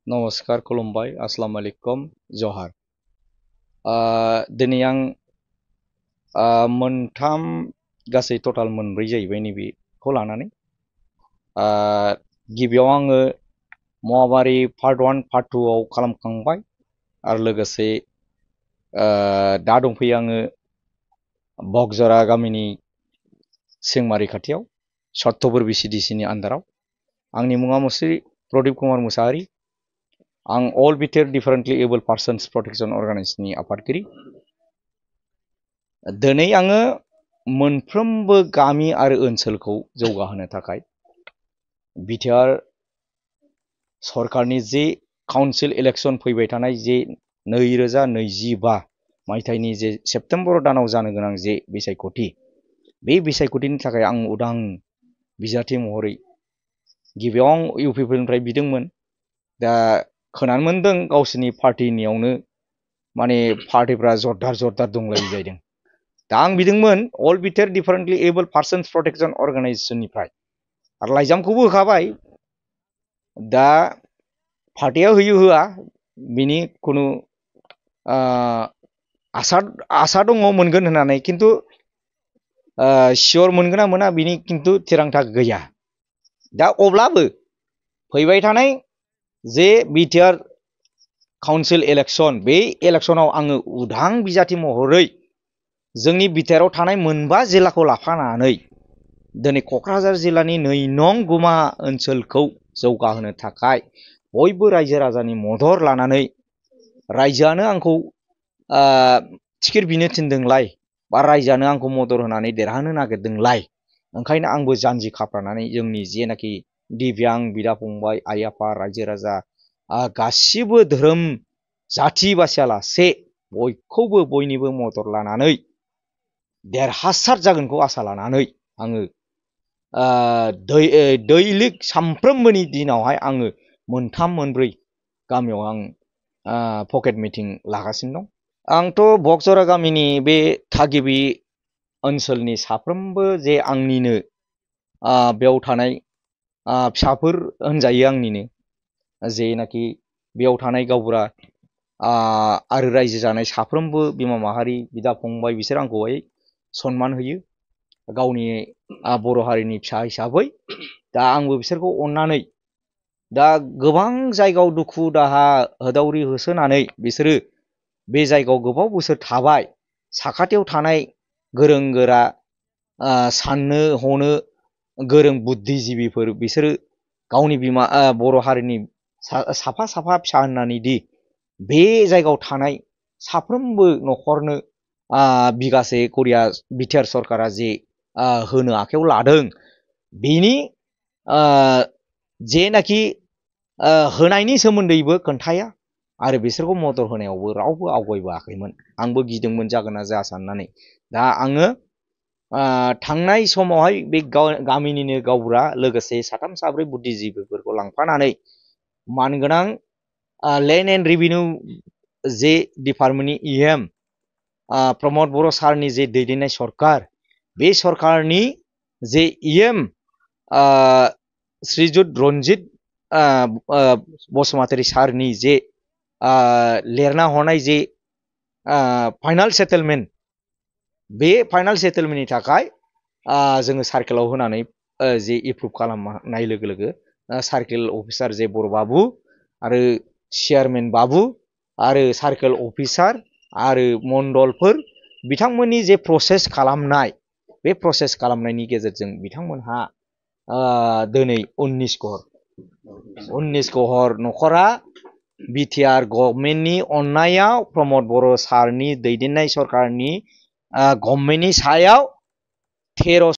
नमस्कार खुलुमबाय अस्सलाम वालेकुम जहार दिनै आं मोनथाम गासै टटाल मोनब्रै जाहैबाय नैबेखौ लानानै गिबियाव आङो महामारी पार्ट 1 पार्ट 2 आव खालामखांबाय आरो लोगोसे दा दंफैयो आङो बगजरा गामिनि सिंमारि खाथियाव सत्तपुर बिसिडिसिनि आन्दाराव आंनि मुङा मुस्रि प्रदीप कुमार मुसाहारि आं all BTR differently able persons protection अर्गानाइजेशननि आफादगिरि दिनै आङो मोनफ्रोमबो गामि आरो ओनसोलखौ जौगाहोनो थाखाय बिटिआर सरकारनि जे काउन्सिल इलेक्शन फैबाय थानाय जे 2025 मायथाइनि जे सेप्तेम्बर दानाव जानो गोनां जे बिसायख'थि बे बिसायख'थिनि थाखाय आं उदां बिजाथि महरै गिबियाव आं इउपिपिनिफ्राय बिदोंमोन दा खोनानो मोनदों गावसोरनि पार्टिनियावनो माने पार्टिफ्रा जरदार दंलायो जाहैदों दा आं बिदोंमोन all BTR differently able persons protection अर्गानाइजेशननिफ्राय आरो लाइजामखौबो होखाबाय दा पार्टिया होयो होआ बिनि खुनु आसा दङ मोनगोन होननानै किन्तु सियर मोनगोन ना मोना बिनि किन्तु थिरांथा गैया दा अब्लाबो फैबाय थानाय जे बिटिआर काउन्सिल इलेक्शन बे इलेक्शनाव आङो उदां बिजाथि महरै जोंनि बिटिआरआव थानाय मोनबा जिल्लाखौ लाफानानै दिनै क'क्राझार जिल्लानि 2 नं गुमा ओनसोलखौ जौगाहोनो थाखाय बयबो रायजो राजानि मदद लानानै रायजोआनो आंखौ टिकेट बिनो थिनदोंलाय बा रायजोआनो आंखौ मदद होनानै देरहानो नागिरदोंलाय ओंखायनो आंबो जानजि खाफ्रानानै जोंनि जेनाखि दिव्यां बिदा फंबाय आइ आफा रायजो राजा गासिबो धोरोम जाथि बासियालासे बयखौबो बयनिबो मदद लानानै देरहासार जागोनखौ आसा लानानै आङो दैलिक सामफ्रोमबोनि दिनावहाय आङो मोनथाम मोनब्रै गामियाव आं पकेट मिटिं लागासिनो दं आंथ' बगजरा गामिनि बे थागिबि ओनसोलनि साफ्रोमबो जे आंनिनो बेयाव थानाय फिसाफोर होनजायो आंनिनो जेनाखि बेयाव थानाय गावबुरा आरो रायजो जानाय साफ्रोमबो बिमा माहारि बिदा फंबाय बिसोर आंखौहाय सनमान होयो गावनि बर' हारिनि फिसा हिसाबै दा आंबो बिसोरखौ अननानै दा गोबां जायगायाव दुखु दाहा होदावरि होसोनानै बिसोरो बे जायगायाव गोबाव बोसोर थाबाय साखाथियाव थानाय गोरों गोरा साननो हनो गोरों बुद्धिजिबिफोर बिसोरो गावनि बिमा बर' हारिनि साफा फिसा होननानै दि बे जायगायाव थानाय साफ्रोमबो न'खरनो बिगासे करिया बिटिआर सरकारा जे होनो आखायाव लादों बेनि जेनाखि होनायनि सोमोन्दैबो खोन्थाया आरो बिसोरखौ मदद होनायावबो रावबो आवगायबोआखैमोन आंबो गिदोंमोन जागोन ना जाया साननानै दा आङो थांनाय समावहाय बे गामिनिनो गावबुरा लोगोसे साथाम साब्रै बुद्धिजिबिफोरखौ लांफानानै मानगोनां लेन्ड एन्ड रेभिनिउ जे डिपार्टमेन्टनि इएम प्रमद बर' सारनि जे दैदेननाय सरकार बे सरकारनि जे इएम श्रीजुत रन्जित बसुमतारी सारनि जे लिरना हरनाय जे फाइनाल सेटेलमेन्ट बे फाइनाल सेटेलमेन्टनि थाखाय जोङो सार्केलाव होनानै जे एप्रुभ खालामनाय लोगो लोगो सार्केल अफिसार जे बर' बाबु आरो चेयारमेन बाबु आरो सार्केल अफिसार आरो मण्डलफोर बिथांमोननि जे प्रसेस खालामनाय बे प्रसेस खालामनायनि गेजेरजों बिथांमोनहा दिनै 19 घर न'खरा बिटिआर गभर्नमेन्टनि अननायाव प्रमद बर' सारनि दैदेननाय सरकारनि गभर्नमेन्टनि सायाव 13